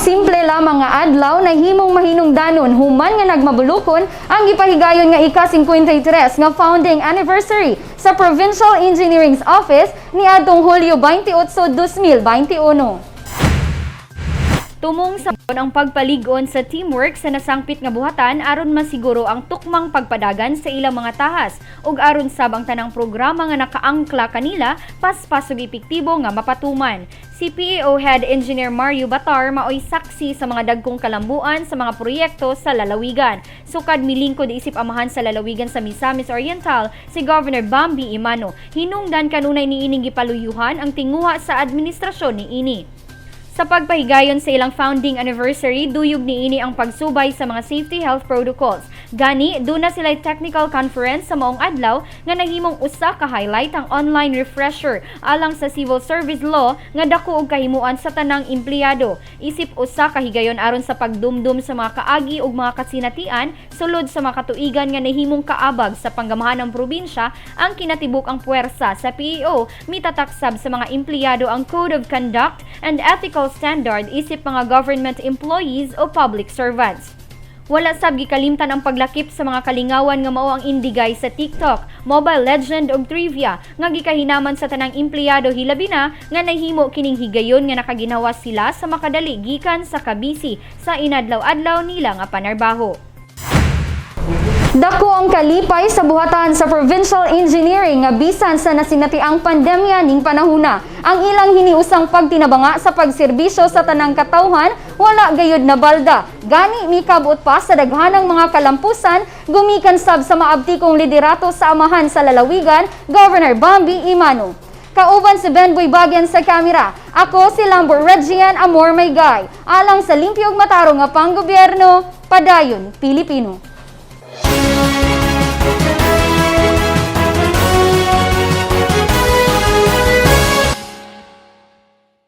Simple lamang nga adlaw nahimong mahinungdanon human nga nagmabulukon ang gipahigayon nga ika-53 nga founding anniversary sa Provincial Engineering's Office niadtong Hulyo 28, 2021. Tumong sa ang pagpalig-on sa teamwork sa nasangpit nga buhatan aron masiguro ang tukmang pagpadagan sa ilang mga tahas ug aron sab ang tanang programa nga nakaangkla kanila paspas ug epektibo nga mapatuman. Si PEO Head Engineer Mario Batar maoy saksi sa mga dagkong kalambuan sa mga proyekto sa lalawigan. Sukad milingkod isip amahan sa lalawigan sa Misamis Oriental si Governor Bambi Emano. Hinungdan kanunay niining gipaluyuhan ang tinguha sa administrasyon niini. Sa pagpahigayon sa ilang founding anniversary, duyog niini ang pagsubay sa mga safety health protocols. Gani, duna sila technical conference sa maong adlaw nga nahimong usa ka highlight ang online refresher alang sa civil service law nga dako og kahimuan sa tanang empleyado. Isip usa ka higayon aron sa pagdumdum sa mga kaagi ug mga kasinatian sulod sa mga katuigan nga nahimong kaabag sa panggamahan ng probinsya ang kinatibuk-ang puwersa sa PEO. Mitataksab sa mga empleyado ang Code of Conduct and Ethical Standard isip mga government employees o public servants. Wala sab gikalimtan ang paglakip sa mga kalingawan nga mao ang indigay sa TikTok, Mobile Legend ug trivia nga gikahinaman sa tanang empleyado, hilabi na nga nahimo kining higayon nga nakaginhawa sila sa makadali gikan sa kabisi sa inadlaw-adlaw nila nga panarbaho. Dako ang kalipay sa buhatan sa Provincial Engineering nga bisan sa nasinatiang pandemya ning panahuna, ang ilang hiniusang pagtinabanga sa pagserbisyo sa tanang katawhan wala gayud na balda. Gani mikabot pa sa daghanang mga kalampusan gumikan sab sa maabtikong liderato sa amahan sa lalawigan, Governor Bambi Emano. Kauban si Ben Boy Bagyan sa kamera. Ako si Lambert Regian Amor Maygay. Alang sa limpyo ug matarong nga panggobyerno, padayon Pilipino.